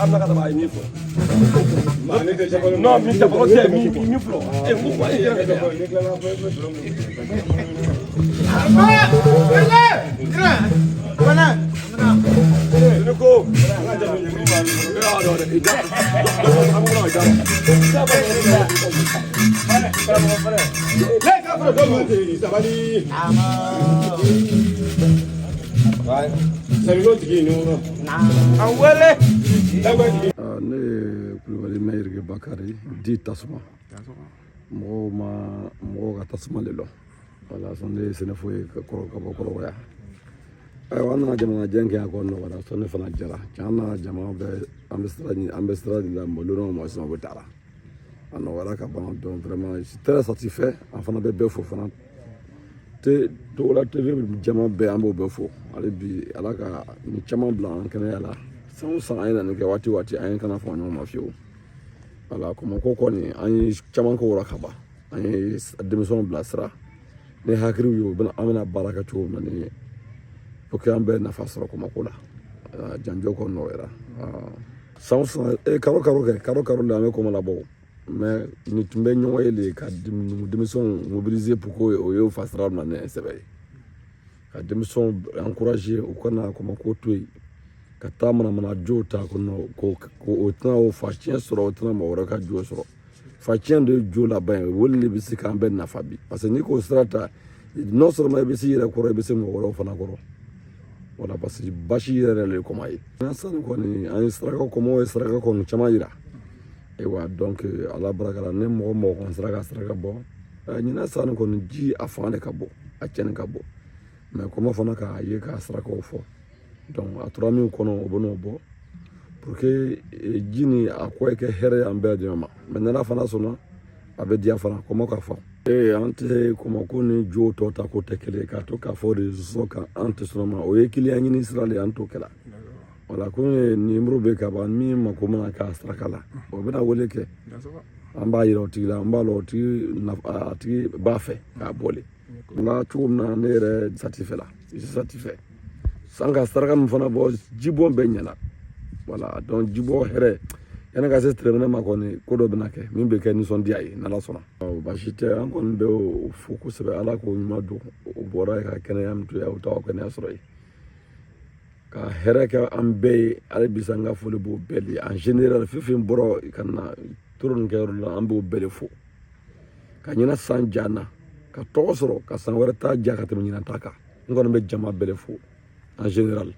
An bɛ ka taa a ye min fɔ. Non, min tɛ fɔlɔ tɛ min min fɔlɔ. E ko ko e yɛrɛ kɛ. Ne ko. Ne ye Kulubali Mayirike Bakari di tasuma mɔgɔw ma mɔgɔw ka tasuma de lɔn wala sɔn ne ye sɛnɛfo ye ka kɔrɔ ka bɔ kɔrɔbɔya. Ayiwa, an nana jamana jɛn kɛ, a ko nɔgɔyara sɔn ne fana jara can na. Jama bɛ an bɛ sira ɲini, an bɛ sira de la mɔlɔn mɔgɔ sisan u bɛ taara a nɔgɔyara ka ban. Donc vraiment, je suis très satisfait. An fana bɛ bɛɛ fo fana te Togola TV jama bɛɛ, an b'o bɛɛ fo. Hali bi, Ala ka nin caman bila an kɛnɛya la. San o san an ye na nin kɛ, waati o waati an ye kana fɔ ɲɔgɔn ma fiyewu. Wala kɔmɔko kɔni, an ye caman k'o la ka ban. An ye denmisɛnw bilasira ni hakiliw ye, u bɛna an bɛna baara kɛ cogo min na ni pour que an bɛɛ nafa sɔrɔ kɔmɔko la. Janjo kɔ nɔgɔyara. San o san, karo karo kɛ, karo karo de an bɛ kɔmɔ labɔ, mais nin tun bɛ ɲɔgɔn ye de ka denmisɛnw mobiliser pour que o ye fa sira bila ne sɛbɛ ye, ka denmisɛnw encourager u kana kɔmɔko to yen ka taa manamana jow ta ko o tɛna o fa tiɲɛ sɔrɔ, o tɛna mɔgɔ wɛrɛ ka jo sɔrɔ. Fa tiɲɛ de ye jo laban ye, o de bɛ se k'an bɛɛ nafa bi, parce que n'i k'o sira ta, non seulement i bɛ se i yɛrɛ kɔrɔ, i bɛ se mɔgɔ wɛrɛw fana kɔrɔ. Wala parce que basi yɛrɛ de ye kɔma ye. An sani kɔni, an ye saraka kɔmɔw ye saraka kɔni caman yira. Ayiwa, donc Ala barika la, ni mɔgɔ mɔgɔ kɔni sera ka saraka bɔ ɲinɛ sani kɔni, ji a fanga de ka bon, a tiɲɛni ka bon, mais kɔmɔ fana k'a ye k'a sarakaw fɔ. Donc a tora min kɔnɔ, o bɛ n'o bɔ pour que ji ni a ko ye kɛ hɛrɛ ye an bɛɛ lajɛlen ma. Mais n'Ala fana sɔnna, a bɛ diya fana kɔmɔ ka fɔ. Ee, an tɛ kɔmɔko ni jo tɔ ta ko tɛ kelen k'a to k'a fɔ réseau kan, an tɛ sɔn ma. O ye kiliyan ɲini sira de ye, an t'o kɛla. Wala ko nimoro bɛ ka ban, min mako mana k'a saraka la, o bɛna wele kɛ, an b'a yira o tigi la, an b'a lɔn o tigi a tigi b'a fɛ k'a bɔ le. Nka cogo min na, ne yɛrɛ satisfait la, je suis satisfait. San ka saraka min fana bɔ, jibɔn bɛɛ ɲɛna. Wala donc jibɔ hɛrɛ yanni ka se tɛrɛmɛnɛ ma kɔni, ko dɔ bɛna kɛ min bɛ kɛ nisɔndiya ye n'Ala sɔnna. Baasi tɛ, an kɔni bɛ o fo kosɛbɛ. Ala k'o ɲuman don o bɔra yen ka kɛnɛya min to yen, o t'aw kɛnɛya sɔrɔ yen ka hɛrɛ kɛ an bɛɛ ye. Hali bisa, n ka foli b'o bɛɛ de ye en général. Fɛn fɛn bɔra ka na toro nin kɛyɔrɔ la, an b'o bɛɛ de fo ka ɲina san ja na ka tɔgɔ sɔrɔ ka san wɛrɛ ta ja ka tɛmɛ ɲinan ta kan. N kɔni bɛ jama bɛɛ de fo en général.